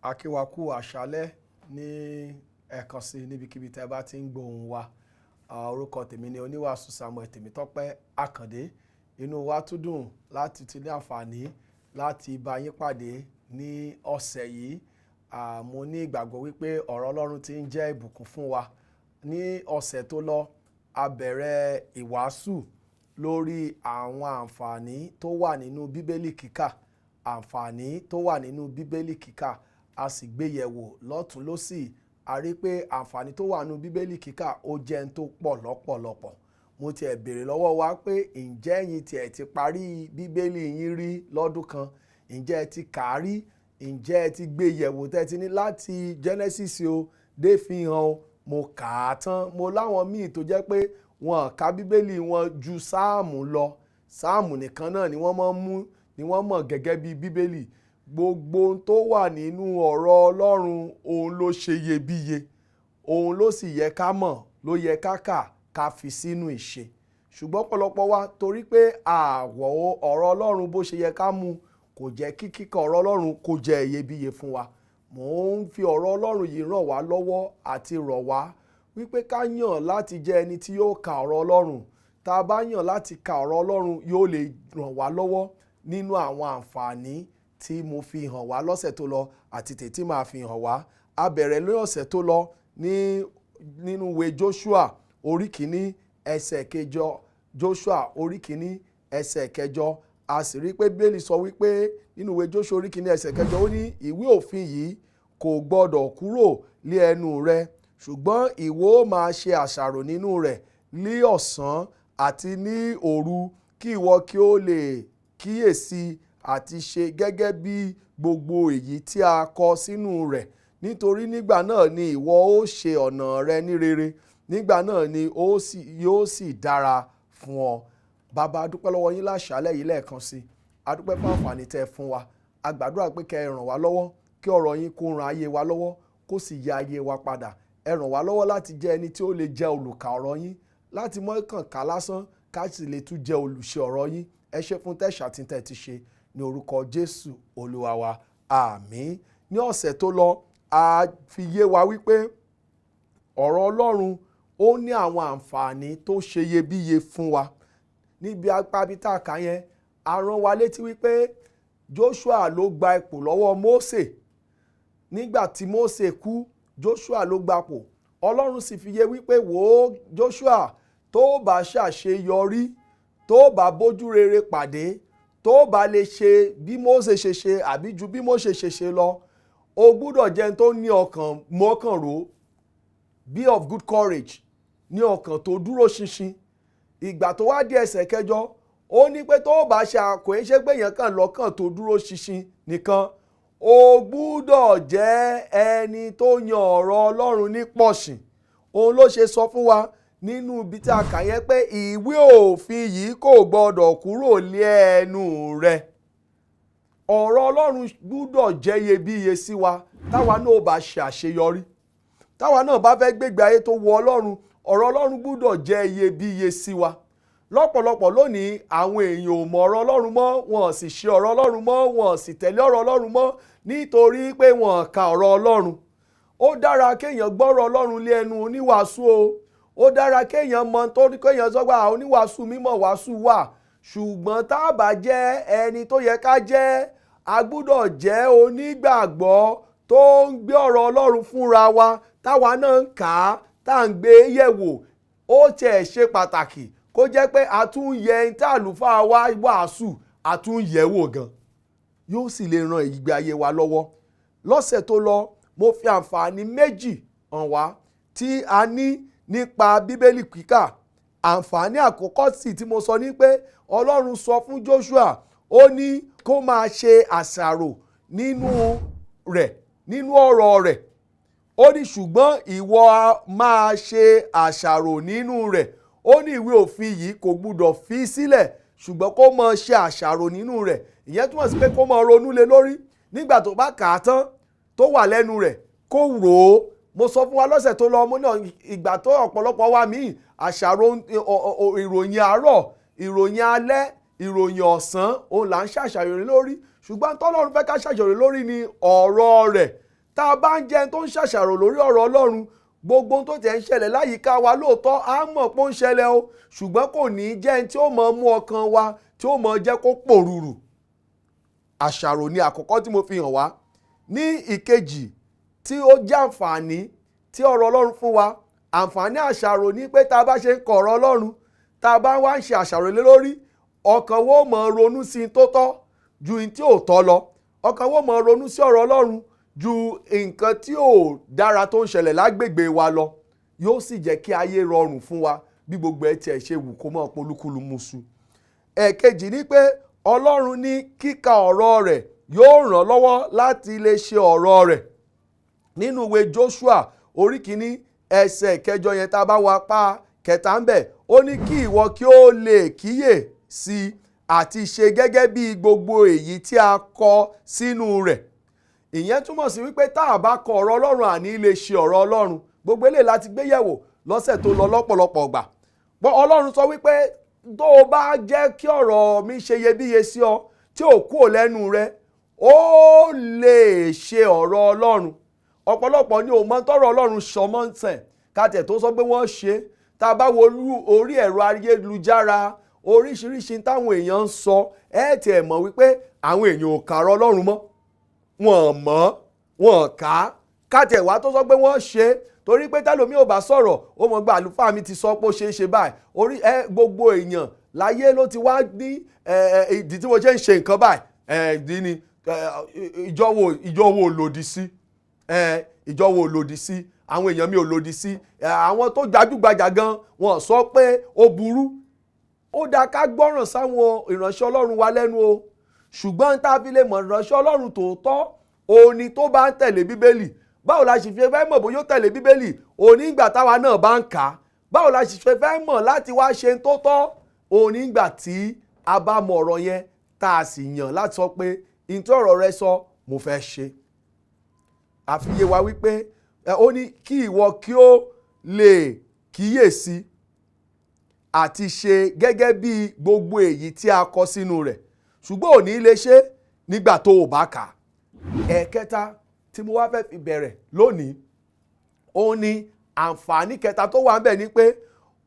A kí wa kú àṣálẹ́ ní ẹ̀ẹ̀kan sí níbikíbi tẹ́ bá ti ń gbóhùn wa. Orúkọ tèmi ni oníwàásù Samuel Tèmítọ́pẹ́ Àkàndé. Inú wa tún dùn láti ti ní àǹfààní láti bá yín pàdé ní ọ̀sẹ̀ yìí. Mo ní ìgbàgbọ́ wípé ọ̀rọ̀ Ọlọ́run ti ń jẹ́ ìbùkún fún wa. Ní ọ̀sẹ̀ tó lọ, a bẹ̀rẹ̀ ìwàásù lórí àwọn àǹfààní tó wà nínú Bíbélì kíkà. Àǹfààní tó wà nínú Bíbélì kíkà. A sì gbé yẹ̀wò lọ́tùn lósì. A rí pé àǹfààní tó wà nínú Bíbélì kíkà ó jẹ́ ń tó pọ̀ lọ́pọ̀lọpọ̀. Mo ti ẹ̀ béèrè lọ́wọ́ wa pé ǹjẹ́ ẹ̀yin tí ẹ ti parí Bíbélì yín rí lọ́dún kan? Ǹjẹ́ ẹ ti kà á rí? Ǹjẹ́ ẹ ti gbé yẹ̀wò tẹ́ ti ní láti Genesis o dé Fihàn o? Mo kà á tán. Mo láwọn míì tó jẹ́ pé wọ́n ka Bíbélì wọn ju Sáàmù lọ. Sáàmù nìkan náà ni wọ́n máa ń mú, ni wọ́n mọ̀ gẹ́gẹ́ bí Bíbélì. Gbogbo ohun tó wà nínú ọ̀rọ̀ Ọlọ́run, òun ló ṣe iyebíye. Òun ló sì yẹ ká mọ̀, ló yẹ ká kà, ká fi sínú ìṣe. Ṣùgbọ́n ọ̀pọ̀lọpọ̀ wa, torí pé àwọ̀ ọ̀rọ̀ Ọlọ́run bó ṣe yẹ ká mú, kò jẹ́ kí kíkà ọ̀rọ̀ Ọlọ́run kó jẹ́ iyebíye fún wa. Mò ń fi ọ̀rọ̀ Ọlọ́run yìí ràn wá lọ́wọ́ àti rọ̀ wá wípé ká yàn láti jẹ́ ẹni tí yóò ka ọ̀rọ̀ Ọlọ́run. Tá a bá yàn láti ka ọ̀rọ̀ Ọlọ́run, yóò lè ràn wá lọ́wọ́ nínú àwọn àǹfààní tí mo fi hàn wá lọ́sẹ̀ tó lọ àti tètè máa fi hàn wá. A bẹ̀rẹ̀ ní ọ̀sẹ̀ tó lọ ní nínú ìwé Joshua orí kìíní ẹsẹ̀ kẹjọ. Joshua orí kìíní ẹsẹ̀ kẹjọ. A sì rí pé Bíbélì sọ wípé nínú ìwé Joshua orí kìíní ẹsẹ̀ kẹjọ, ó ní ìwé òfin yìí kò gbọdọ̀ kúrò lé ẹnu rẹ, ṣùgbọ́n ìwọ ó máa ṣe àṣàrò nínú rẹ̀ ní ọ̀sán àti ní òru, kí ìwọ kí ó lè kíyèsí àti ṣe gẹ́gẹ́ bí gbogbo èyí tí a kọ sínú rẹ̀. Nítorí nígbà náà ni ìwọ ó ṣe ọ̀nà rẹ ní rere, nígbà náà ni yóò sì dára fún ọ. Bàbá, a dúpẹ́ lọ́wọ́ yín láṣálẹ́ yìí lẹ́ẹ̀kan sí. A dúpẹ́ fún àǹfààní tẹ́ ẹ fún wa. A gbàdúrà pé kẹ́ ẹ ràn wá lọ́wọ́, kí ọ̀rọ̀ yín kó ran ayé wa lọ́wọ́, kó sì yí ayé wa padà. Ẹ ràn wá lọ́wọ́ láti jẹ́ ẹni tí ó lè jẹ́ olùkà ọ̀rọ̀ yín, láti mọ́ kàn ká lásán, ká sì lè tún jẹ́ olùṣe ọ̀rọ̀ yín. Ẹ ṣé fún tẹ̀sà tí tẹ̀ ti ṣe ní orúkọ Jésù Olúwa wa. Àmín. Ní ọ̀sẹ̀ tó lọ, a fi yé wa wípé ọ̀rọ̀ Ọlọ́run ó ní àwọn àǹfààní tó ṣe iyebíye fún wa. Níbi apá bí tá a kà yẹn, a rán wa létí wípé Joshua ló gba ipò lọ́wọ́ Mósè. Nígbà tí Mósè kú, Joshua ló gbapò. Ọlọ́run sì fi yé wípé wò ó Joshua, tó bá ṣàṣeyọrí, tó bá bójú rere pàdé, tó bá lè ṣe bí Mósè ṣe ṣe àbí ju bí Mósè ṣe ṣe lọ, o gbúdọ̀ jẹ́ ẹni tó ní ọkàn mọ́kàn ró, be of good courage, ní ọkàn tó dúró ṣinṣin. Ìgbà tó wá dé ẹsẹ̀ kẹjọ, ó ní pé tó bá ṣe àkóyè ṣe pé èèyàn kàn lọ́kàn tó dúró ṣinṣin nìkan, o gbúdọ̀ jẹ́ ẹni tó yan ọ̀rọ̀ Ọlọ́run ní pọ̀ṣìn. Òun ló ṣe sọ fún wa nínú ibi tí a kà yẹn pé ìwé òfin yìí kò gbọdọ̀ kúrò lé ẹnu rẹ. Ọ̀rọ̀ Ọlọ́run gbúdọ̀ jẹ́ iyebíye sí wa táwa náà bá ṣe àṣeyọrí. Táwa náà bá fẹ́ gbégbé ayé tó wọ Ọlọ́run, ọ̀rọ̀ Ọlọ́run gbúdọ̀ jẹ́ iyebíye sí wa. Lọ́pọ̀lọpọ̀ lónìí, àwọn èèyàn ò mọ̀ ọ̀rọ̀ Ọlọ́run mọ́, wọn sì ṣe ọ̀rọ̀ Ọlọ́run mọ́, wọn sì tẹ̀lé ọ̀rọ̀ Ọlọ́run mọ́, nítorí pé wọn ka ọ̀rọ̀ Ọlọ́run. Ó dára kéèyàn gbọ́rọ̀ Ọlọ́run lé ẹnu oníwàásù o. Ó dára kéèyàn mọ̀ tó kéèyàn sọ pé oníwàásù mímọ̀ wàásù wà. Ṣùgbọ́n tá a bá jẹ́ ẹni tó yẹ ká jẹ́, a gbúdọ̀ jẹ́ onígbàgbọ́ tó ń gbé ọ̀rọ̀ Ọlọ́run fúnra wa, táwa náà ń kà á, tá à ń gbé yẹ̀wò. Ó tiẹ̀ ṣe pàtàkì kó jẹ́ pé a tún yẹ ẹni tí àlùfáà wa wàásù, a tún yẹ̀ wò gan, yóò sì lè ran ìgbé ayé wa lọ́wọ́. Lọ́sẹ̀ tó lọ, mo fi àǹfààní méjì hàn wá tí a ní nípa Bíbélì kíkà. Àǹfààní àkọ́kọ́ sì tí mo sọ ní pé Ọlọ́run sọ fún Joshua, ó ní kó máa ṣe àṣàrò nínú rẹ̀, nínú ọ̀rọ̀ rẹ̀. Ó ní ṣùgbọ́n ìwọ máa ṣe àṣàrò nínú rẹ̀. Ó ní ìwé òfin yìí kò gbúdọ̀ fi sílẹ̀, ṣùgbọ́n kó máa ṣe àṣàrò nínú rẹ̀. Ìyẹn túmọ̀ sí pé kó máa ronú lé lórí. Nígbà tó bá kà á tán, tó wà lẹ́nu rẹ̀, kó rò ó. Mo sọ fún wa lọ́sẹ̀ tó lọ, mo ní ìgbà tó ọ̀pọ̀lọpọ̀ wa míì àṣàrò ìròyìn àárọ̀, ìròyìn alẹ́, ìròyìn ọ̀sán, òun là ń ṣàṣàrò lórí. Ṣùgbọ́n tọ́lọ́run fẹ́ ká ṣàṣàrò lórí ni ọ̀rọ̀ rẹ̀. Tá a bá ń jẹun tó ń ṣàṣàrò lórí ọ̀rọ̀ Ọlọ́run, gbogbo ohun tó tẹ̀ ń ṣẹlẹ̀ láyìíká wa, lóòótọ́ á mọ̀ pé ó ń ṣẹlẹ̀ o, ṣùgbọ́n kò ní í jẹ́ ẹni tí ó mọ̀ mú ọkàn wa, tí ó mọ̀ jẹ́ kó pòrúurù. Àṣàrò ni àkọ́kọ́ tí mo fi hàn wá. Ní ìkejì tí ó jẹ́ àǹfààní tí ọ̀rọ̀ Ọlọ́run fún wa, àǹfààní àṣàrò ni pé tá a bá ṣe ń kọ ọ̀rọ̀ Ọlọ́run, tá a bá wá ń ṣe àṣàrò lé lórí, ọkàn wo mọ̀ ronú sí i tó tọ́ ju ní tí ò tọ́ lọ. Ọkàn wo mọ̀ ronú sí ọ̀rọ̀ Ọlọ́run ju nǹkan tí ò dára tó ń ṣẹlẹ̀ lágbègbè wa lọ. Yóò sì jẹ́ kí ayé rọrùn fún wa bí gbogbo ẹ tiẹ̀ ṣe wù kó mọ́ polúkúlù muṣu. Ẹ̀kejì ni pé Ọlọ́run ní kíka ọ̀rọ̀ rẹ̀ yóò ràn lọ́wọ́ láti lè ṣe ọ̀rọ̀ rẹ̀. Nínú ìwé Joshua orí kìíní ẹsẹ̀ kẹjọ yẹn, tá a bá wá pa kẹta ń bẹ̀, ó ní kí ìwọ kí ó lè kíyè sí i àti ṣe gẹ́gẹ́ bí gbogbo èyí tí a kọ sínú rẹ̀. Ìyẹn túmọ̀ sí wípé tá a bá kọ ọ̀rọ̀ Ọlọ́run, àní lè ṣe ọ̀rọ̀ Ọlọ́run. Gbogbo eléyìí láti gbé yẹ̀wò lọ́sẹ̀ tó lọ lọ́pọ̀lọpọ̀ ọgbà. Bọ́ Ọlọ́run sọ wípé tó o bá jẹ́ kí ọ̀rọ̀ mi ṣe iyebíye sí ọ, tí ò kúrò lẹ́nu rẹ, ó lè ṣe ọ̀rọ̀ Ọlọ́run. Ọ̀pọ̀lọpọ̀ ni ò mọ tọ́rọ̀ Ọlọ́run sọ mọ́ ń tẹ̀ ká tẹ̀ tó sọ pé wọ́n ṣe. Tá a bá wo orí ẹ̀rọ ayélujára, oríṣiríṣi táwọn èèyàn ń sọ, ẹ tiẹ̀ mọ̀ wípé àwọn èèyàn ò kàrọ̀ Ọlọ́run mọ́, wọ́n mọ̀, wọ́n kà á, ká tẹ̀ wá tó sọ pé wọ́n ṣe. Torí pé tẹ́lòmíì ò bá sọ̀rọ̀, ó mọ̀ gba àlùfáà mi ti sọ pé ó ṣeé ṣe báyìí. Orí ẹ gbogbo èèyàn láyé ló ti wá ní ìdí tí mo ṣe ń ṣe nǹkan báyìí. Ìdí ni ìjọ wo lòdì sí, ìjọ wo lòdì sí, àwọn èèyàn mi ò lòdì sí. Àwọn tó gbajúgbajà gan wọn sọ pé ó burú. Ó dáa ká gbọ́ràn sáwọn ìránṣẹ́ Ọlọ́run wa lẹ́nu o, ṣùgbọ́n tá a fi lè mọ̀ ìránṣẹ́ Ọlọ́run tòótọ́ òní tó bá ń tẹ̀lé Bíbélì. Báwo la sì fi fẹ́ mọ̀ bóyá ó tẹ̀lé Bíbélì? Òní ìgbà táwa náà bá ń kà á. Báwo la sì fi fẹ́ mọ̀ láti wá ṣe tó tọ́? Òní ìgbà tí a bá mọ ọ̀rọ̀ yẹn, tá a sì yàn láti sọ pé ìtọ́ ọ̀rọ̀ rẹ sọ mo fẹ́ ṣe. Àfiyè wa wípé ó ní kí ìwọ kí ó lè kíyèsí àti ṣe gẹ́gẹ́ bí gbogbo èyí tí a kọ sínú rẹ̀, ṣùgbọ́n ò ní lè ṣe nígbà tó o bá kà á. Ẹ̀kẹta tí mo wá fẹ́ fi bẹ̀rẹ̀ lónìí, òun ni àǹfààní kẹta tó wà ńbẹ̀ ni pé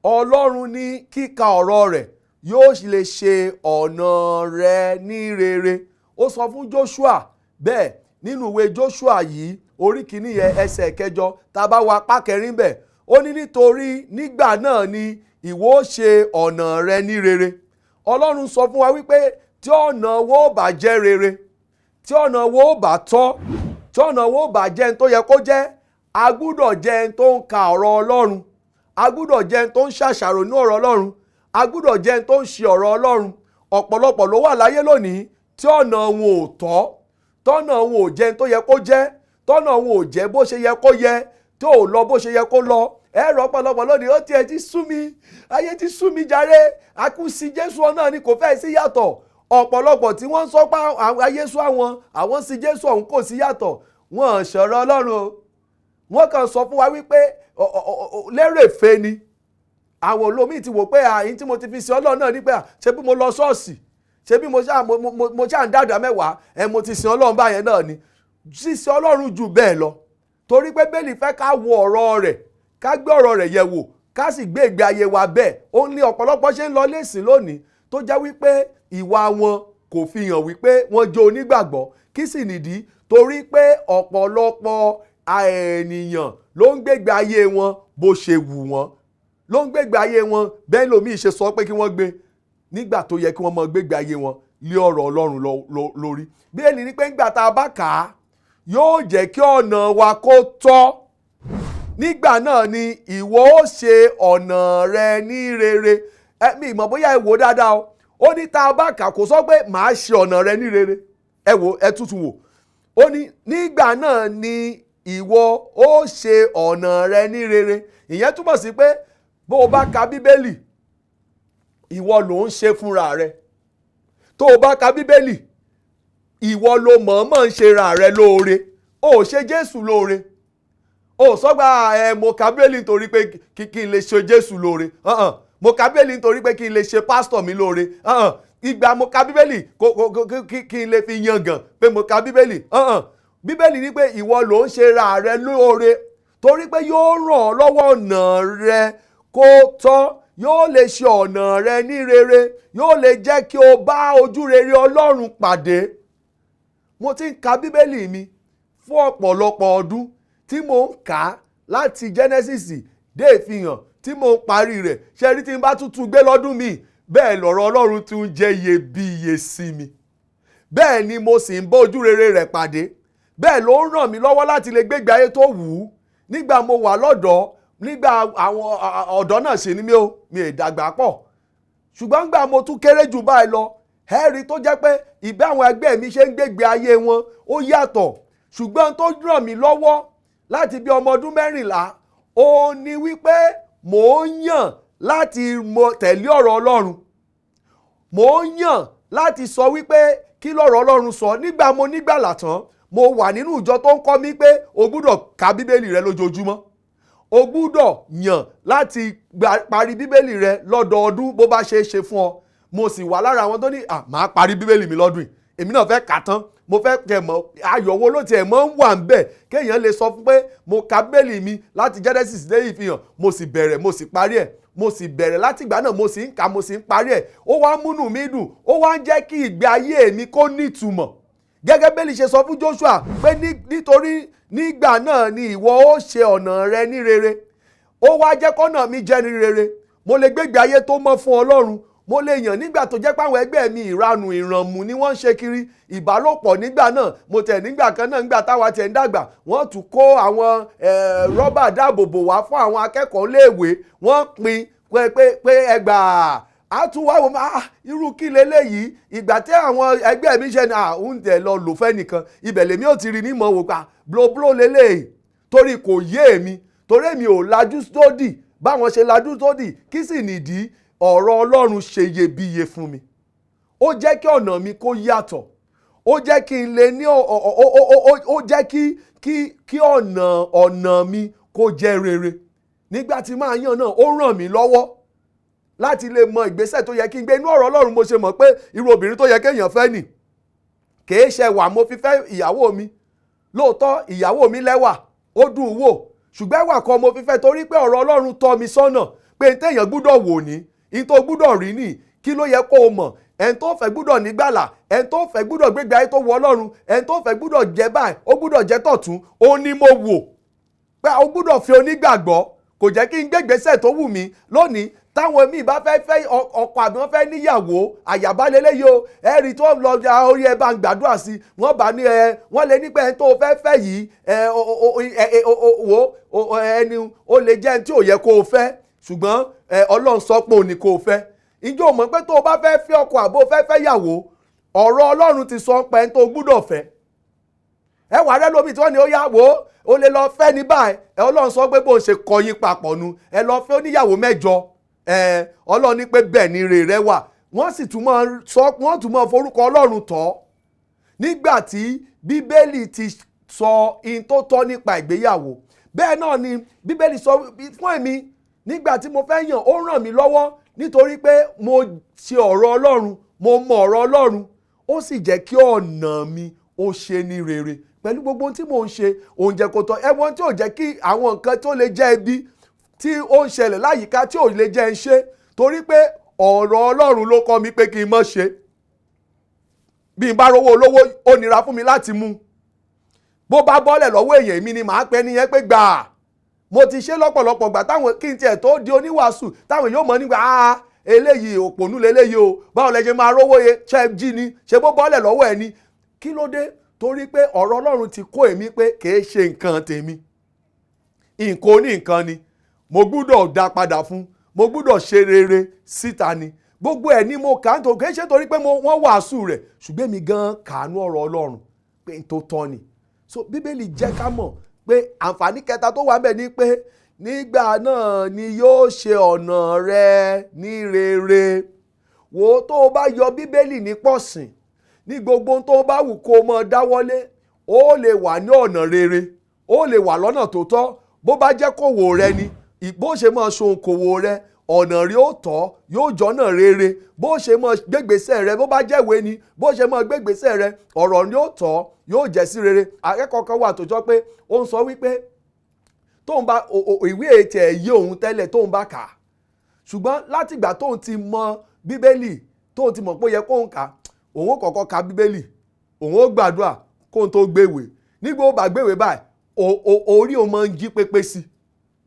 Ọlọ́run ní kíka ọ̀rọ̀ rẹ̀ yóò lè ṣe ọ̀nà rẹ̀ ní rere. Ó sọ fún Joshua bẹ́ẹ̀ nínú ìwé Joshua yìí orí kìíní yẹn ẹsẹ̀ kẹjọ, tá a bá wo apá kẹrin bẹ̀, ó ní nítorí nígbà náà ni ìwọ ó ṣe ọ̀nà rẹ ní rere. Ọlọ́run sọ fún wa wípé tí ọ̀nà wo bá jẹ́ rere, tí ọ̀nà wo bá tọ́, tí ọ̀nà wo bá jẹ́ ẹni tó yẹ kó jẹ́, a gbúdọ̀ jẹ́ ẹni tó ń ka ọ̀rọ̀ Ọlọ́run, a gbúdọ̀ jẹ́ ẹni tó ń ṣàṣàrò ní ọ̀rọ̀ Ọlọ́run, a gbúdọ̀ jẹ́ ẹni tó ń ṣe ọ̀rọ̀ Ọlọ́run. Ọ̀pọ̀lọpọ̀ ló wà láyé lónìí tí ọ̀nà wọn ò tọ́, tọ́nà wọn ò jẹ́ ẹni tó yẹ kó jẹ́, tọ́nà wọn ò jẹ́ bó ṣe yẹ kó yẹ, tó ò lọ bó ṣe yẹ kó lọ. Ẹ̀rọ ọ̀pọ̀lọpọ̀ lónìí ó tiẹ̀ ti sú mi, ayé ti sú mi jàre, akúsí Jésù ọ̀nà ni kò fẹ́ sí yàtọ̀. Ọ̀pọ̀lọpọ̀ tí wọ́n ń sọ pé ayé sú àwọn, àwọn sí Jésù ọ̀hún kò sí yàtọ̀, wọ́n sọ̀rọ̀ Ọlọ́run o. Wọ́n kàn sọ fún wa wípé lérèfé ni. Àwọn olómi ti wò pé àyín tí mo ti fi sin Ọlọ́run náà ní pé ṣé bí mo lọ ṣọ́ọ̀ṣì, ṣé bí mo ṣáà ń dàdà mẹ́wàá, ẹ mo ti sin Ọlọ́run báyẹn náà ni. Sísin Ọlọ́run jù bẹ́ẹ̀ lọ, torí pé Bíbélì fẹ́ ká wo ọ̀rọ̀ rẹ̀, ká gbé ọ̀rọ̀ rẹ̀ yẹ̀ wò, ká sì gbé ìgbé ayé wa bẹ́ẹ̀. Ó ní ọ̀pọ̀lọpọ̀ ṣe ń lọ lẹ́sìn lónìí tó jẹ́ wípé ìwà wọn kò fi hàn wípé wọ́n jẹ́ onígbàgbọ́. Kí sì nìdí? Torí pé ọ̀pọ̀lọpọ̀ ènìyàn ló ń gbégbé ayé wọn bó ṣe wù wọ́n, ló ń gbégbé ayé wọn bẹ́ẹ̀ lómi ṣe sọ pé kí wọ́n gbé nígbà tó yẹ kí wọ́n máa gbégbé ayé wọn lé ọ̀rọ̀ Ọlọ́run lórí. Bíbélì ní pé nígbà tá a bá kà á, yóò jẹ́ kí ọ̀nà wa kó tọ́. Nígbà náà ni ìwọ ó ṣe ọ̀nà rẹ ní rere. Mi ìmọ̀ bóyá ẹ wò dáadáa o. Ó ní tá a bá kà, kò sọ pé màá ṣe ọ̀nà rẹ ní rere. Ẹ wò, ẹ tútù wò. Ó ní nígbà náà ni ìwọ ó ṣe ọ̀nà rẹ ní rere. Ìyẹn túmọ̀ sí pé bó o bá ka Bíbélì, ìwọ ló ń ṣe fúnra rẹ. Tó o bá ka Bíbélì, ìwọ ló mọ̀ọ́mọ̀ ń ṣe ra rẹ lóore. O ò ṣe Jésù lóore. O sọ gba ẹ mo ka Bíbélì nítorí pé kí n lè ṣe Jésù lóore. Mo ka Bíbélì nítorí pé kí n lè ṣe pásítọ̀ mi lóore. Ìgbà mo ka Bíbélì kí n lè fi yangàn pé mo ka Bíbélì. Bíbélì ní pé ìwọ ló ń ṣe ra rẹ lóore, torí pé yóò ràn ọ́ lọ́wọ́ ọ̀nà rẹ kó tọ́, yóò lè ṣe ọ̀nà rẹ ní rere, yóò lè jẹ́ kí o bá ojú rere Ọlọ́run pàdé. Mo ti ń ka Bíbélì mi fún ọ̀pọ̀lọpọ̀ ọdún, tí mo ń kà á láti Genesis dé Ìfihàn, tí mo ń parí rẹ̀. Ṣe rí, tí n bá tún gbé lọ́dún mi, bẹ́ẹ̀ lọ̀rọ̀ Ọlọ́run tún jẹ́ iyebíye sí mi, bẹ́ẹ̀ ni mo sì ń bá ojú rere rẹ̀ pàdé, bẹ́ẹ̀ ló ń ràn mí lọ́wọ́ láti lè gbégbé ayé tó wù ú. Nígbà mo wà lọ́dọ̀ọ́, nígbà àwọn ọ̀dọ́ náà ṣe ni mí o, mi ì dàgbà pọ̀, ṣùgbọ́n nígbà mo tún kéré jù báyìí lọ, ẹ̀rí tó jẹ́ pé ìbẹ́ àwọn ẹgbẹ́ mi ṣe ń gbégbé ayé wọn ó yàtọ̀. Ṣùgbọ́n tó ràn mí lọ́wọ́ láti bí ọmọ ọdún 14, ó ní wípé mò ń yàn láti tẹ̀lé ọ̀rọ̀ Ọlọ́run. Mò ń yàn láti sọ wípé kí lọ̀rọ̀ Ọlọ́run sọ. Nígbà mo nígbàlà tán, mo wà nínú ìjọ tó ń kọ́ mi pé o gbúdọ̀ ka Bíbélì rẹ lójoojúmọ́, o gbúdọ̀ yàn láti parí Bíbélì rẹ lọ́dọọdún bó bá ṣe é ṣe fún ọ. Mo sì wà lára àwọn tó ní màá parí Bíbélì mi lọ́dún yìí, èmi náà fẹ́ kà tán, mo fẹ́ kẹ̀ mọ́ ayọ̀ wo ló tiẹ̀ mọ́ ń wà ń bẹ̀ kéèyàn lè sọ fún pé mo ka Bíbélì mi láti Genesis dé Ìfihàn, mo sì bẹ̀rẹ̀, mo sì parí ẹ̀. Mo sì bẹ̀rẹ̀ láti ìgbà náà, mo sì ń kà, mo sì ń parí ẹ̀. Ó wá ń múnú mi dùn, ó wá ń jẹ́ kí ìgbé ayé mi kó nítumọ̀. Gẹ́gẹ́ bẹ́ẹ̀ lè ṣe sọ fún Joshua pé nítorí nígbà náà ni ìwọ ó ṣe ọ̀nà rẹ ní rere. Ó wá jẹ́ kọ́nà mi jẹ́ ní rere. Mo lè gbégbé ayé tó mọ́ fún Ọlọ́run. Mo lè yàn nígbà tó jẹ́ pé àwọn ẹgbẹ́ mi ìranù ìrànmù ni wọ́n ń ṣe kiri, ìbálòpọ̀ nígbà náà. Mo tẹ̀ nígbà kan náà, nígbà táwa tẹ̀ ń dàgbà, wọ́n tún kó àwọn rọ́bà dáàbòbò wá fún àwọn akẹ́kọ̀ọ́ léèwé, wọ́n pín pé ẹgbàá àtúwáwò máa irú kí leléyìí. Ìgbà tí àwọn ẹgbẹ́ mi ṣe ní àwọn tẹ̀ lọ lò fẹ́ nìkan, ibẹ̀ lèmi ò ti rí nímọ̀ wò pa blóbló leléyìí, torí kò yé èmi, torí èmi ò lajú sódì báwọn ṣe lajú sódì. Kí sì nìdí? Ọ̀rọ̀ Ọlọ́run ṣe iyebíye fún mi, ó jẹ́ kí ọ̀nà mi kó yàtọ̀, ó jẹ́ kí n lè ní ó jẹ́ kí ọ̀nà mi kó jẹ́ rere. Nígbà tí máa yàn náà, ó ràn mí lọ́wọ́ láti lè mọ ìgbésẹ̀ tó yẹ kí n gbé. Inú ọ̀rọ̀ Ọlọ́run mo ṣe mọ̀ pé irú obìnrin tó yẹ kéèyàn fẹ́ nì. Kìí ṣe wà mo fi fẹ́ ìyàwó mi. Lóòótọ́ ìyàwó mi lẹ́wà, ó dùn wò, ṣùgbọ́n ẹwà kan mo fi fẹ́, torí pé ọ̀rọ̀ Ọlọ́run tọ́ mi sọ́nà pé n téèyàn gbúdọ̀ wò ní, n tó gbúdọ̀ rí nì, kí ló yẹ kó o mọ̀. Ẹn tó fẹ́ gbúdọ̀ nígbàlà, ẹn tó fẹ́ gbúdọ̀ gbégbé ayé tó wọ Ọlọ́run, ẹn tó fẹ́ gbúdọ̀ jẹ́ báyìí, ó gbúdọ̀ jẹ́ tọ̀tún. Ó ní mo wò pé ó gbúdọ̀ fi onígbàgbọ́. Kò jẹ́ kí n gbégbésẹ̀ tó wù mí lónìí. Táwọn míì bá fẹ́ fẹ́ ọkọ àbí wọ́n fẹ́ níyàwó, àyàbálẹ̀ yìí o, ẹ̀rí tó lọ orí ẹ bá ń gbàdúrà sí wọ́n bá ní ẹ wọ́n lè nípa ẹni tó fẹ́ fẹ́ yìí, ẹ wo ẹni ó lè jẹ́ ẹni tí ò yẹ kó o fẹ́, ṣùgbọ́n Ọlọ́run sọ pé òun ni kó o fẹ́. Ǹjẹ́ o mọ̀ pé tó o bá fẹ́ fẹ́ ọkọ àbó fẹ́ fẹ́ yàwó, ọ̀rọ̀ Ọlọ́run ti sọ pé ẹni tó gbúdọ̀ fẹ́. Ẹ wà rẹ lómi tí wọ́n ní ó yá wò ó lè lọ fẹ́ ní báyìí, ẹ Ọlọ́run sọ pé bóun ṣe kọ yín papọ̀ nu, ẹ lọ fẹ́ oníyàwó 8. Ọlọ́run ní pé bẹ́ẹ̀ ni rere rẹ wà. Wọ́n sì tún máa sọ, wọ́n tún máa forúkọ Ọlọ́run tọ́. Nígbà tí Bíbélì ti sọ in tó tọ́ nípa ìgbéyàwó, bẹ́ẹ̀ náà ni Bíbélì sọ fún èmi nígbà tí mo fẹ́ yàn. Ó ràn mí lọ́wọ́ nítorí pé mo ṣe ọ̀rọ̀ Ọlọ́run, mo mọ ọ̀rọ̀ Ọlọ́run, ó sì jẹ́ kí ọ̀nà mi ó ṣe ní rere pẹ̀lú gbogbo ohun tí mò ń ṣe. Oúnjẹ kò tọ́ ẹ̀wọ̀n tí ò jẹ́ kí àwọn nǹkan tó lè jẹ́ ibi tí ó ń ṣẹlẹ̀ láyìíká tí ò lè jẹ́ ń ṣe, torí pé ọ̀rọ̀ Ọlọ́run ló kọ́ mi pé kí n má ṣe. Bí n bá rówó olówó, ó nira fún mi láti mú. Bó bá bọ́lẹ̀ lọ́wọ́ èèyàn mi ni màá pẹ́ nìyẹn pé gbà á. Mo ti ṣe lọ́pọ̀lọpọ̀ gbà táwọn kí n tiẹ̀ tó di oníwàásù, táwọn yóò mọ̀ nígbà eléyìí òpònú leléyìí o, báwo lẹ ṣe máa rówó yẹn, ṣe jí ni, ṣe bó bọ́lẹ̀ lọ́wọ́ ẹ ni? Kí ló dé? Torí pé ọ̀rọ̀ Ọlọ́run ti kó èmi pé kìí ṣe nǹkan tèmi, nǹkan oní nǹkan ni, mo gbúdọ̀ dá padà fún, mo gbúdọ̀ ṣe rere síta ni. Gbogbo ẹ̀ ni mo kà á tó, kìí ṣe torí pé wọ́n wàásù rẹ̀, ṣùgbọ́n èmi gan kàánú ọ̀rọ̀ Ọlọ́run pé n tó tọ́ ni. So Bíbélì jẹ́ ká mọ̀ pé àǹfààní kẹta tó wà ńbẹ̀ ni pé nígbà náà ni yóò ṣe ọ̀nà rẹ ní rere. Wò ó, tó o bá yọ Bíbélì ní pọ̀sìn ní gbogbo ohun tó bá wù kó o mọ dáwọ́lé, ó lè wà ní ọ̀nà rere, ó lè wà lọ́nà tó tọ́. Bó bá jẹ́ kòwò rẹ ni, bó ṣe máa ṣe òǹkòwò rẹ, Ọ̀nà rí ó tọ́, yóò jọ́nà rere. Bó ṣe mọ gbégbèsè rẹ, bó bá jẹ́wé ni, bó ṣe mọ gbégbèsè rẹ, ọ̀rọ̀ ni ó tọ́, yóò jẹ́ sí rere. Akẹ́kọ̀ọ́ kan wà tó jọ pé ó ń sọ wípé tóun bá ìwé ètò ẹ̀ yé òun tẹ́lẹ̀ tóun bá kà á, ṣùgbọ́n látìgbà tóun ti mọ Bíbélì, tóun ti mọ̀ pé ó yẹ kóun kà, òun ó kọ́kọ́ ka Bíbélì, òun ó gbàdúrà kóun tó gbéwèé. Nígbà ó bá gbéwèé báyìí, orí òun máa ń jí pépé sí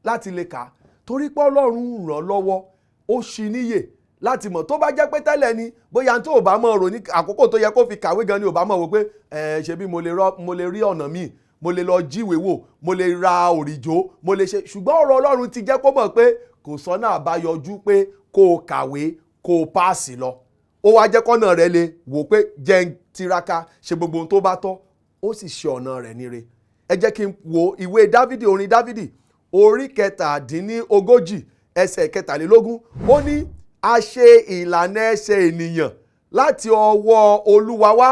láti lè kà á, torí pé Ọlọ́run ràn lọ́wọ́, ó ṣí níyè láti mọ̀. Tó bá jẹ́ pé tẹ́lẹ̀ ni, bóyá tó ò bá mọ̀ rò ní àkókò tó yẹ kó fi kàwé gan ni ò bá mọ̀ wò pé ẹ̀ ṣe bí mo lè rí ọ̀nà míì, mo lè lọ jíwèé wò, mo lè ra òrìjó, mo lè ṣe. Ṣùgbọ́n ọ̀rọ̀ Ọlọ́run ti jẹ́ kó mọ̀ pé kò sọ́nà àbáyọjú pé kó o kàwé kó o páàsì lọ. Ó wá jẹ́ kọ́nà rẹ̀ lè wò pé jẹ́ ń tiraka ṣe gbogbo ohun tó bá tọ́, ó sì ṣe ọ̀nà rẹ̀ níre. Ẹ jẹ́ kí n wo ìwé Dávìdì, orin Dávìdì orí 37 ẹsẹ̀ 23. Ó ní, a ṣe ìlànà ẹsẹ̀ ènìyàn láti ọwọ́ Olúwa wá,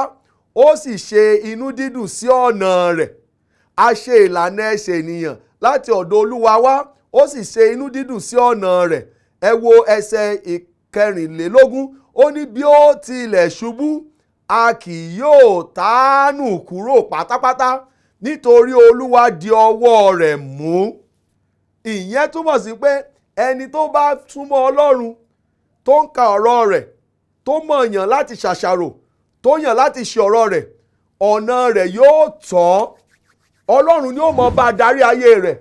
ó sì ṣe inú dídùn sí ọ̀nà rẹ̀. A ṣe ìlànà ẹsẹ̀ ènìyàn láti ọ̀dọ̀ Olúwa wá, ó sì ṣe inú dídùn sí ọ̀nà rẹ̀. Ẹ wo ẹsẹ̀ 24. Ó ní, bí ó tilẹ̀ ṣubú, a kì yóò tánù kúrò pátápátá, nítorí Olúwa di ọwọ́ rẹ̀ mú. Ìyẹn túmọ̀ sí pé ẹni tó bá súnmọ́ Ọlọ́run, tó ń ka ọ̀rọ̀ rẹ̀, tó mọ̀ yàn láti ṣàṣàrò, tó yàn láti ṣe ọ̀rọ̀ rẹ̀, ọ̀nà rẹ̀ yóò tọ́. Ọlọ́run ni ó mọ̀ bá darí ayé rẹ̀.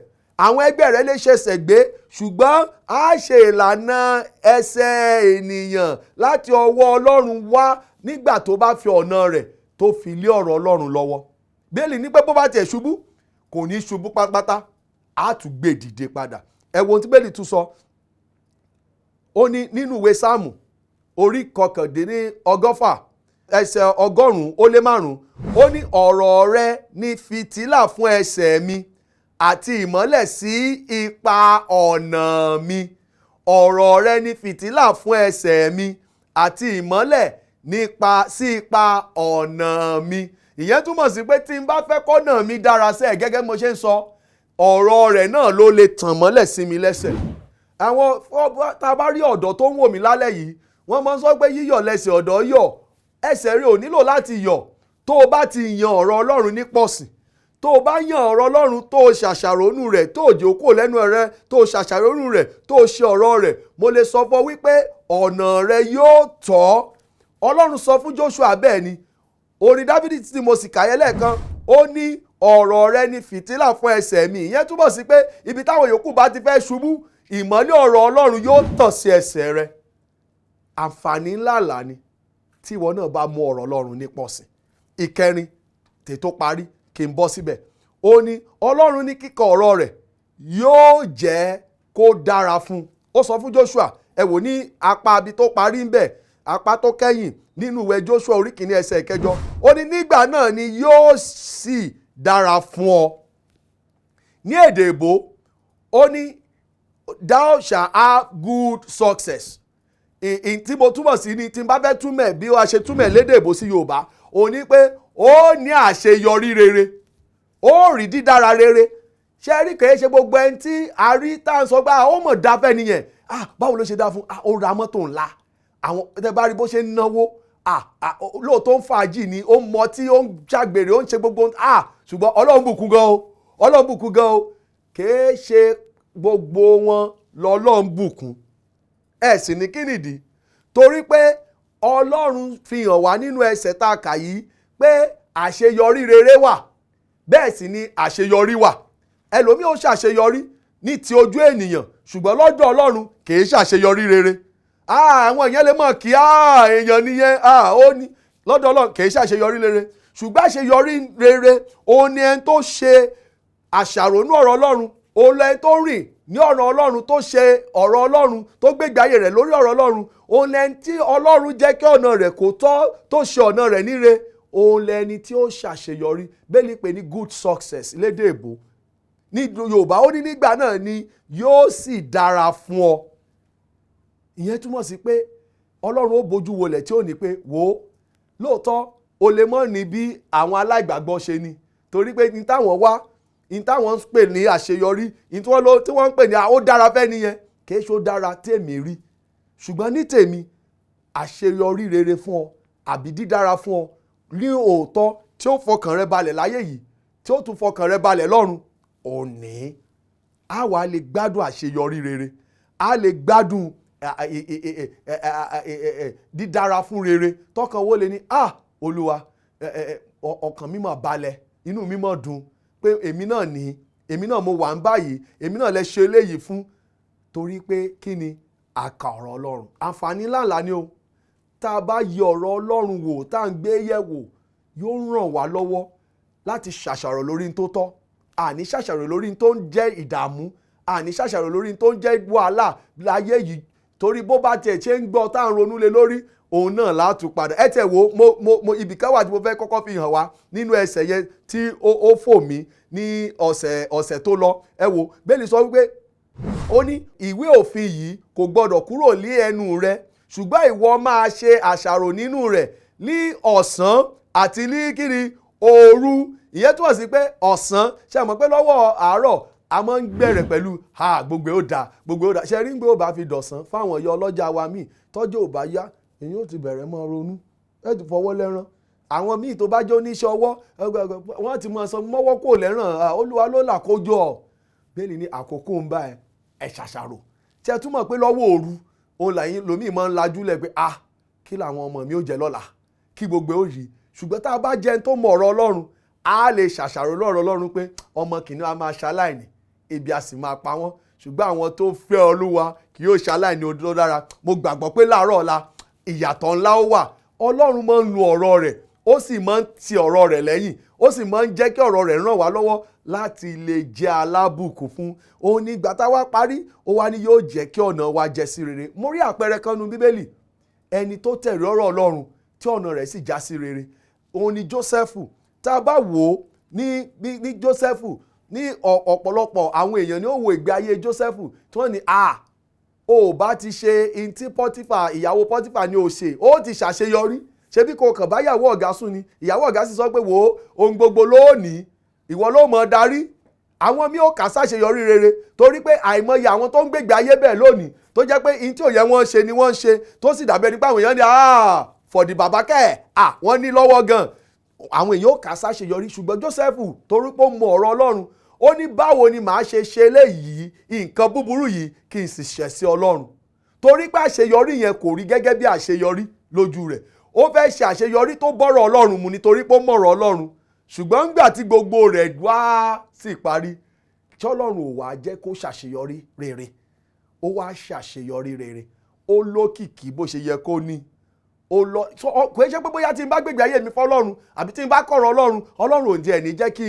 Àwọn ẹgbẹ́ rẹ̀ lè ṣẹ̀ṣẹ̀ gbé, ṣùgbọ́n a ṣe ìlànà ẹsẹ̀ ènìyàn láti ọwọ́ Ọlọ́run wá nígbà tó bá fi ọ̀nà rẹ̀ tó fi lé ọ̀rọ̀ Ọlọ́run lọ́wọ́. Bíbélì ní pé bó bá tiẹ̀ ṣubú, kò ní ṣubú pátápátá, á tún gbé dìde padà. Ẹ wo ohun tí Bíbélì tún sọ. Ó ní nínú ìwé Sáàmù orí 119 ẹsẹ̀ 105, ó ní, ọ̀rọ̀ rẹ ní fìtílà fún ẹsẹ̀ mi àti ìmọ́lẹ̀ sí ipa ọ̀nà mi. Ọ̀rọ̀ rẹ ní fìtílà fún ẹsẹ̀ mi àti ìmọ́lẹ̀ nípa sí ipa ọ̀nà mi. Ìyẹn túmọ̀ sí pé tí n bá fẹ́ kọ́nà mi dára sẹ́ẹ̀, gẹ́gẹ́ mo ṣe ń sọ, ọ̀rọ̀ rẹ̀ náà ló lè tàn mọ́lẹ̀ sí mi lẹ́sẹ̀. Àwọn tá a bá rí ọ̀dọ́ tó ń wò mí lálẹ́ yìí, wọ́n máa ń sọ pé yíyọ̀ lẹ́sẹ̀ ọ̀dọ́ yọ̀. Ẹsẹ̀ rẹ ò nílò láti yọ̀ tó o bá ti yan ọ̀rọ̀ Ọlọ́run ní pọ̀sìn. Tó o bá yan ọ̀rọ̀ Ọlọ́run, tó o ṣàṣàrònú rẹ̀, tó o jókòó lẹ́nu rẹ̀, tó o ṣàṣàrònú rẹ̀, tó o ṣe ọ̀rọ̀ rẹ̀, mo lè sọ fún ọ wípé ọ̀nà rẹ yóò tọ́. Ọlọ́run sọ fún Joshua bẹ́ẹ̀ ni. Orin Dávìdì tí mo sì kàyẹ́ lẹ́ẹ̀kan, ó ní ọ̀rọ̀ rẹ ni fìtílà fún ẹsẹ̀ mi. Ìyẹn túbọ̀ sí pé ibi táwọn yòókù bá ti fẹ́ ṣubú, ìmọ́lẹ̀ ọ̀rọ̀ Ọlọ́run yóò tàn sí ẹsẹ̀ rẹ. Àǹfààní ńlá là ni tí ìwọ náà bá mú ọ̀rọ̀ Ọlọ́run ní pọ̀sìn. Ìkẹrin tètò parí kí n bọ́ síbẹ̀. Ó ní Ọlọ́run ní kíkọ ọ̀rọ̀ rẹ̀ yóò jẹ́ kó dára fún un. Ó sọ fún Joshua, ẹ wò ní apá abi tó parí ń bẹ̀, apá tó kẹ́yìn nínú ìwé Joshua orí 1 ẹsẹ̀ 8. Ó ní nígbà náà ni yóò sì dára fún ọ. Ní èdè èbó, ó ní thou shalt have good success. Tí mo túmọ̀ sí ni, tí n bá fẹ́ túmọ̀ bí wàá ṣe túmọ̀ lédè èbó sí Yorùbá, ó ní pé ó ní àṣeyọrí rere, ó rí dídára rere. Ṣé rí, kìí ṣe gbogbo ẹni tí a rí tá à ń sọ pé ó mọ̀ dá fẹ́ nìyẹn. Báwo ló ṣe dá fún? Ó ra mọ́tò ńlá. Àwọn tẹ bá rí bó ṣe ń náwó, lóòótọ́ ń fàájì ni, ó ń mọtí, ó ń ṣàgbèrè, ó ń ṣe gbogbo, ṣùgbọ́n Ọlọ́run bùkún gan o, Ọlọ́run bùkún gan o. Kìí ṣe gbogbo wọn lọ́lọ́run bùkún. Ẹ sì ní kí nìdí? Torí pé Ọlọ́run fi hàn wá nínú ẹsẹ̀ tá a kà yìí pé àṣeyọrí rere wà, bẹ́ẹ̀ sì ni àṣeyọrí wà. Ẹlòmíì ó ṣàṣeyọrí ní ti ojú ènìyàn, ṣùgbọ́n lọ́dọ̀ Ọlọ́run kìí ṣàṣeyọrí rere. Àwọn èèyàn lè mọ̀ kí èèyàn nìyẹn, ó ní lọ́dọ̀ Ọlọ́run kìí ṣàṣeyọrí rere. Ṣùgbọ́n àṣeyọrí rere òun ni ẹni tó ṣe àṣàrònú ọ̀rọ̀ Ọlọ́run, òun lẹni tó rìn ní ọ̀nà Ọlọ́run, tó ṣe ọ̀rọ̀ Ọlọ́run, tó gbégbé ayé rẹ̀ lórí ọ̀rọ̀ Ọlọ́run, òun lẹni tí Ọlọ́run jẹ́ kí ọ̀nà rẹ̀ kó tọ́, tó ṣe ọ̀nà rẹ̀ níre, òun lẹni tí ó ṣàṣeyọrí. Bẹ́ẹ̀ ni pé ní good success lédè èbó. Ní Yorùbá ó ní nígbà náà ni yóò sì dára fún ọ. Ìyẹn túmọ̀ sí pé Ọlọ́run ó bójú wolẹ̀ tí ó ní pé wò ó, lóòótọ́ o lè mọ̀ ní bí àwọn aláìgbàgbọ́ ṣe ni, torí pé ní táwọn wá, ní táwọn ń pè ní àṣeyọrí, ní tí wọ́n ń pè ní ó dára fẹ́ nìyẹn, Kì í ṣe ó dára tèmi rí, ṣùgbọ́n ní tèmi, àṣeyọrí rere fún ọ àbí dídára fún ọ ní òótọ́ tí ó fọkàn rẹ balẹ̀ láyé yìí, tí ó tún fọkàn rẹ balẹ̀ lọ́run òní, a wà lè gbádùn àṣeyọrí rere, a lè gbádùn dídára fún rere. Tọkàn wo lè ní, "Ah, Olúwa, ọkàn mi mà balẹ̀, inú mi mà dùn pé èmi náà ní, èmi náà mo wà ń báyìí, èmi náà lè ṣe eléyìí fún," torí pé kí ni? Àkà ọ̀rọ̀ Ọlọ́run. Àǹfààní ńláńlá ni o. Tá a bá yẹ ọ̀rọ̀ Ọlọ́run wò, tá à ń gbé yẹ̀ wò, yóò ràn wá lọ́wọ́ láti ṣàṣàrò lórí tó tọ́, àní ṣàṣàrò lórí tó ń jẹ́ ìdààmú, àní ṣàṣàrò lórí tó ń jẹ́ wàhálà láyé yìí, torí bó bá tiẹ̀ ṣe ń gbọ́ tá à ń ronú lé lórí òun náà látún padà. Ẹ tẹ̀ wo, mo ibì kan wà tí mo fẹ́ kọ́kọ́ fi hàn wá nínú ẹsẹ̀ yẹn tí ó fò mí ní ọ̀sẹ̀ tó lọ. Ẹ wo, bẹ́ẹ̀ sọ wípé ó ní ìwé òfin yìí kò gbọdọ̀ kúrò lé ẹnu rẹ, ṣùgbọ́n ìwọ máa ṣe àṣàrò nínú rẹ̀ ní ọ̀sán àti ní kíni òru. Ìyẹn túmọ̀ sí pé ọ̀sán, ṣe mọ̀ pé lọ́wọ́ àárọ̀ a máa ń bẹ̀rẹ̀ pẹ̀lú ha, gbogbo ó dáa, gbogbo ó dáa. Ṣe rí ń gbé ó bá fi dọ̀sán fáwọn ọ̀yọ́ ọlọ́jà wa míì, tọ́jú ò bá yá, èyí ó ti bẹ̀rẹ̀ mọ́ ronú, ẹ ti fọwọ́ lẹ́rán. Àwọn míì tó bá jẹ́ oníṣẹ́ ọwọ́, wọ́n ti máa sọ mọ́wọ́ kò lẹ́ràn, Olúwa ló là kójọ ọ̀. Bẹ́ẹ̀ ni àkókò ń bá ẹ ṣàṣàrò tí ẹ túmọ̀ pé lọ́wọ́ òru òun làyín lomi máa ń lajú lẹ̀ pé, "Ah, kí làwọn ọmọ mi ó jẹ lọ́la?" Kí gbogbo ó rí. Ṣùgbọ́n tá a bá jẹun tó mọ ọ̀rọ̀ Ọlọ́run, a lè ṣàṣàrò lọ́rọ̀ Ọlọ́run pé ọmọ kìnìún a máa ṣaláìní, ebi a sì máa pa wọ́n, ṣùgbọ́n àwọn tó fẹ́ Olúwa kì yóò ṣaláìní ohun tó dára. Mo gbàgbọ́ pé láàárọ̀ ọ̀la ìyàtọ̀ ńlá ó wà. Ọlọ́run máa ń lu ọ̀rọ̀ rẹ̀, ó sì máa ń ti ọ̀rọ̀ rẹ̀ lẹ́yìn, ó sì máa ń jẹ́ kí ọ̀rọ̀ rẹ̀ ràn wá lọ́wọ́ láti lè jẹ́ alábùkún fún òun. Ní ìgbà tá a wá parí, ó wá ní yóò jẹ́ kí ọ̀nà wa jẹ́ sí rere. Mo rí àpẹẹrẹ kan nu Bíbélì, ẹni tó tẹ̀lé ọ̀rọ̀ Ọlọ́run tí ọ̀nà rẹ̀ sì já sí rere, òun ni Jósẹ́fù. Tá a bá wò ó ní Jósẹ́fù, ní ọ̀pọ̀lọpọ̀ àwọn èèyàn ní ó wo ìgbé ayé Jósẹ́fù tí wọ́n ní, "A ò bá ti ṣe ntí Pọ́tífà, ìyàwó Pọ́tífà ni ò ṣe, ó ti ṣàṣeyọrí. Ṣebí kò kàn bá ìyàwó ọ̀gá sùn ni? Ìyàwó ọ̀gá sì sọ pé, 'Wò ó, ohun gbogbo lónìí, ìwọ ló mọ̀ darí.'" Àwọn míì ò kà sáṣeyọrí rere, torí pé àìmọye àwọn tó ń gbègbè ayé bẹ́ẹ̀ lónìí tó jẹ́ pé ihun tí ò yẹ wọ́n ṣe ni wọ́n ń ṣe, tó sì dàbí ẹni pé àwọn èèyàn ní fọ̀dì bàbá kẹ́ ẹ̀ wọ́n ní lọ́wọ́ gan. Àwọn èèyàn ò kà sáṣeyọrí. Ṣùgbọ́n Jósẹ́fù, torí pé ó mọ ọ̀rọ̀ Ọlọ́run, ó ní, "Báwo ni màá ṣe ṣe eléyìí, nǹkan búburú yìí, kí n sì ṣẹ̀ sí Ọlọ́run?" Torí pé àṣeyọrí yẹn kò rí gẹ́gẹ́ bí àṣeyọrí lójú rẹ̀. Ó fẹ́ ṣe àṣeyọrí tó bọ́rọ̀ Ọlọ́run mu, nítorí pé ó mọ̀rọ̀ Ọlọ́run. Ṣùgbọ́n ńgbà tí gbogbo rẹ̀ wá sì parí, tí Ọlọ́run ò wá jẹ́ kó ṣàṣeyọrí rere, ó wá ṣàṣeyọrí rere, ó lókìkí bó ṣe yẹ kó ní. Ó lọ kò ṣe pé bóyá tí n bá gbègbè ayé mi fọlọ́run àbí tí n bá kọ̀rọ̀ Ọlọ́run, Ọlọ́run ò jẹ́ ní jẹ́ kí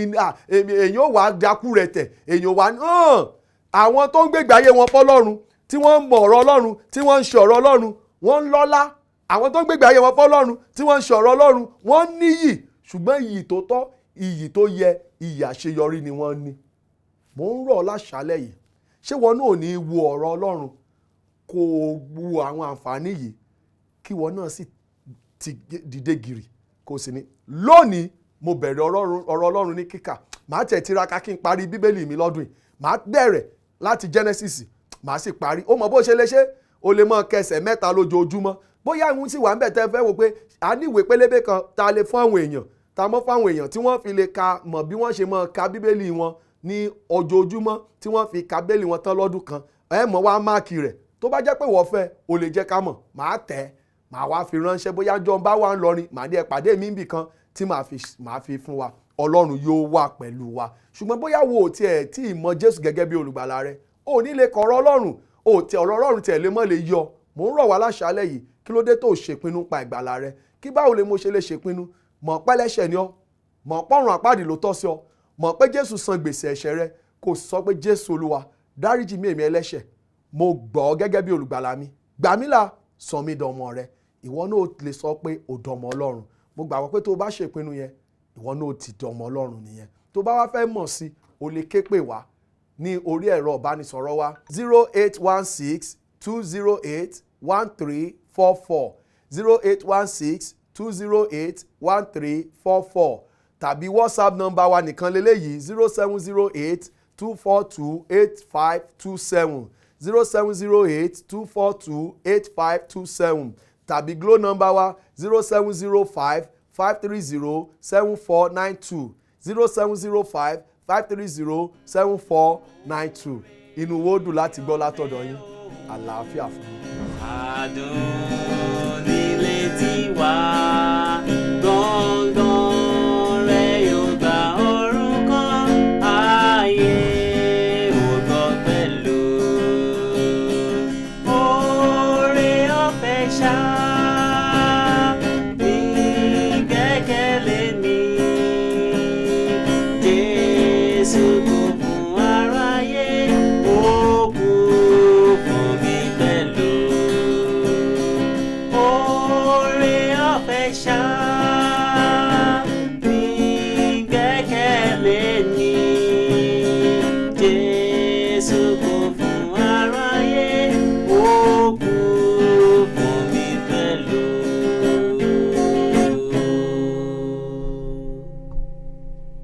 èèyàn ò wá dákú rẹ̀ tẹ̀, èèyàn wá hàn. Àwọn tó ń gbègbè ayé wọn fọlọ́run, tí wọ́n ń mọ ọ̀rọ̀ Ọlọ́run, tí wọ́n ń ṣe ọ̀rọ̀ Ọlọ́run, wọ́n ń lọ́lá. Àwọn tó ń gbègbè ayé wọn fọlọ́run, tí wọ́n ń ṣe ọ̀rọ̀ Ọlọ́run, wọ́n níyì, ṣùgbọ́n iyì tó tọ́, iyì tó yẹ, iyì àṣeyọrí ni wọ́n ní. Mò ń rọ̀ láṣálẹ̀ yìí, ṣé wọn náà ò ní wo ọ̀rọ̀ Ọlọ́run, kó o wo àwọn àǹfààní yìí, kí wọn náà sì ti dìde gìrì, kó o sì ní, "Lónìí mo bẹ̀rẹ̀ ọ̀rọ̀ Ọlọ́run ní kíkà. Màá tẹ̀ tiraka kí n parí Bíbélì mi lọ́dún yìí. Màá bẹ̀rẹ̀ láti Genesis, màá sì parí." Ó mọ bó ṣe lè ṣe, o lè mọ kẹsẹ̀ mẹ́ta lójoojúmọ́. Bóyá ìhun sì wà ń bẹ̀ tẹ́ fẹ́ wò pé a ní ìwé pélébé kan tá a lè fún àwọn èèyàn, tá a mọ́ fún àwọn èèyàn tí wọ́n fi lè ka mọ̀ bí wọ́n ṣe mọ̀ ka Bíbélì wọn ní ojoojúmọ́, tí wọ́n fi ka Bíbélì wọn tán lọ́dún kan, ẹ mọ̀ wá mark rẹ̀. Tó bá jẹ́ pé wọ́n fẹ́, o lè jẹ́ ká mọ̀, màá tẹ̀, màá wá fi ránṣẹ́. Bóyá jọ ń bá wà ń lọrin, màá ní ẹ pàdé mi níbì kan tí màá fi fún wa. Ọlọ́run yóò wà pẹ̀lú wa. Ṣùgbọ́n bóyá wo ò tiẹ̀ tí ì mọ Jésù gẹ́gẹ́ bí olùgbàlà rẹ, ò ní lè kọ̀rọ̀ Ọlọ́run, ò tí ọ̀rọ̀ Ọlọ́run tiẹ̀ lè mọ́ lè yọ. Mò ń rọ̀ wá láṣálẹ̀ yìí, kí ló dé tó ṣèpinnu pa ìgbàlà rẹ? Kí báwo lè mo ṣe lè ṣèpinnu? Mọ̀ pẹ́lẹ́ṣẹ̀ ni ọ́, mọ̀ pọ́run àpáàdì ló tọ́ sí ọ, mọ̀ pé Jésù san gbèsè ẹ̀ṣẹ̀ rẹ, kò sọ pé, "Jésù Olúwa, dáríjì mí, èmi ẹlẹ́ṣẹ̀, mo gbọ́ ọ gẹ́gẹ́ bí olùgbàlà mi, gbà mí là, sọ mí dọmọ rẹ." Ìwọ náà lè sọ pé ò dọmọ Ọlọ́run. Mo gbàgbọ́ pé tó o bá ṣèpinnu yẹn, ìwọ náà ti dọmọ Ọlọ́run nìyẹn. Tó bá wá fẹ́ mọ̀ sí, o lè ké pè wá ní orí ẹ̀rọ ìbánisọ̀rọ̀ wa, 08162081344, 08162081344, tàbí WhatsApp nọ́mbà wa nìkan lélẹ́yìí, 07082428527. 07082428527 tàbí Glo nọ́mbà wa 07055307492, 07055307492. Inú wo dùn láti gbọ́ látọ̀dọ̀ yín. Àlàáfíà fún yín. Adùn nílé tiwa, gbọ̀ngàn rẹ̀ yóò gba orúkọ ayé ò gbọ́ pẹ̀lú. Oore ọ̀fẹ́ ṣá ní gbẹ́kẹ̀lé mi, Jésù.